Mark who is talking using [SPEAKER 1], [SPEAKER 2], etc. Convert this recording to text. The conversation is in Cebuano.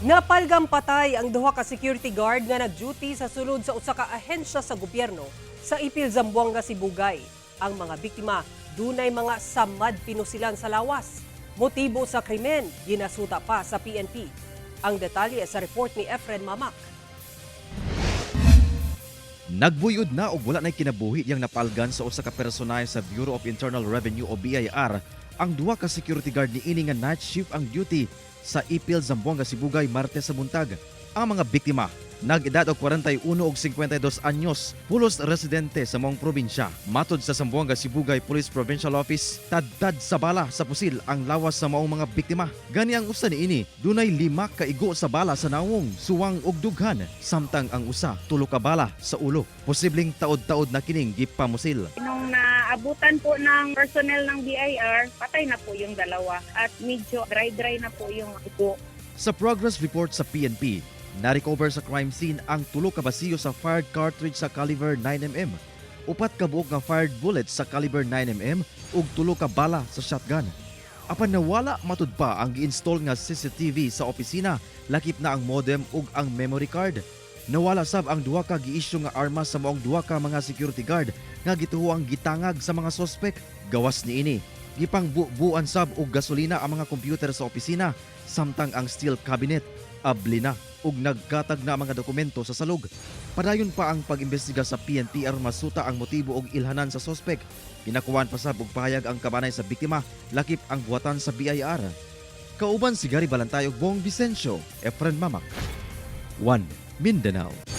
[SPEAKER 1] Napalgang patay ang duha ka security guard nga nag-duty sa sulod sa usa ka ahensya sa gobyerno sa Ipil, Zamboanga, Sibugay. Ang mga biktima dunay mga samad pinusilan sa lawas. Motibo sa krimen, ginasuta pa sa PNP. Ang detalye sa report ni Efren Mamak.
[SPEAKER 2] Nagbuyod na og wala nay kinabuhi yang napalgan sa usa ka personahe sa Bureau of Internal Revenue o BIR ang duha ka security guard niini nga night shift ang duty sa Ipil, Zamboanga, Sibugay, Martes sa buntag. Ang mga biktima nag-edad og 41 ug 52 anyos, pulos residente sa maong probinsya. Matod sa Zamboanga Sibugay Police Provincial Office, tadtad sa bala sa pusil ang lawas sa maong mga biktima. Gani ang usa niini, dunay lima ka igo sa bala sa nawong, suwang ug dughan, samtang ang usa tulo ka bala sa ulo. Posibleng taod-taod na kining gipamusil.
[SPEAKER 3] Nung naabutan po ng personnel ng BIR, patay na po yung dalawa at medyo dry-dry na po yung upo.
[SPEAKER 2] Sa progress report sa PNP, na-recover sa crime scene ang tulo ka basiyo sa fired cartridge sa caliber 9 mm, upat ka buok nga fired bullets sa caliber 9 mm ug tulo ka bala sa shotgun. Apan nawala matud pa ang gi-install nga CCTV sa opisina, lakip na ang modem ug ang memory card. Nawala sab ang duha ka gi-issue nga armas sa maong duha ka mga security guard nga gituoang gitangag sa mga sospek. Gawas niini, gipangbubuan sab og gasolina ang mga computer sa opisina, samtang ang steel cabinet abli na ug nagkatag na ang mga dokumento sa salog. Padayon pa ang pag-imbestiga sa PNP aron masuta ang motibo og ilhanan sa sospek. Ginakuan pa sab og pahayag ang kabanay sa biktima, lakip ang buhatan sa BIR. Kauban si Gary Balantay ug Bong Vicencio, Efren Mamak. 1 Mindanao.